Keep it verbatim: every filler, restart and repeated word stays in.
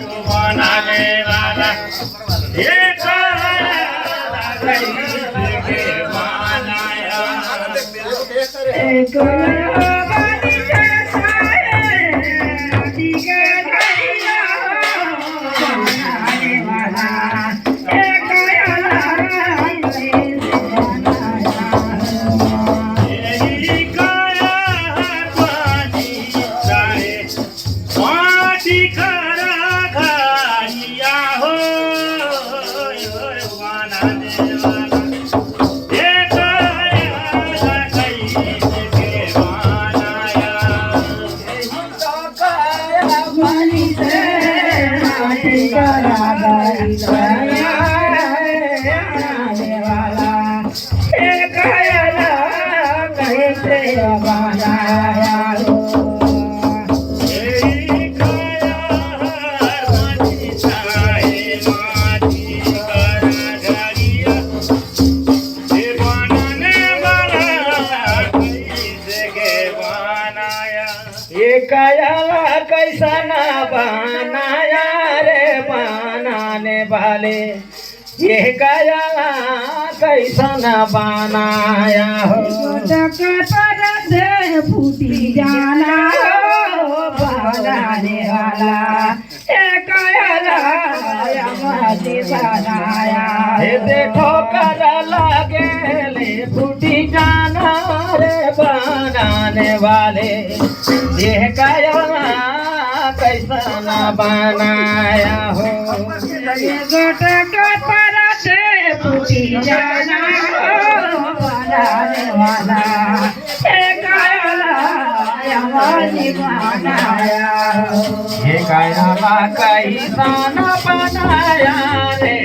बनाने वाला एक है, कैसे के बनाया। एक ये काया ला कैसन बनाया रे बनाने वाले, ये काया ला कैसन बनाया हो। टका पर दे फूटी जाना हो बनाने वाला, ये काया ला मत बनाया। हे देखो कर लगे ले फूटी जाना रे बनाने वाले, ये काया कैसन बनाया हो। ये गोट का परत पूछी जाना हो बनाने वाला, ये काया ला मत बनाया हो। ये काया ला कैसन बनाया रे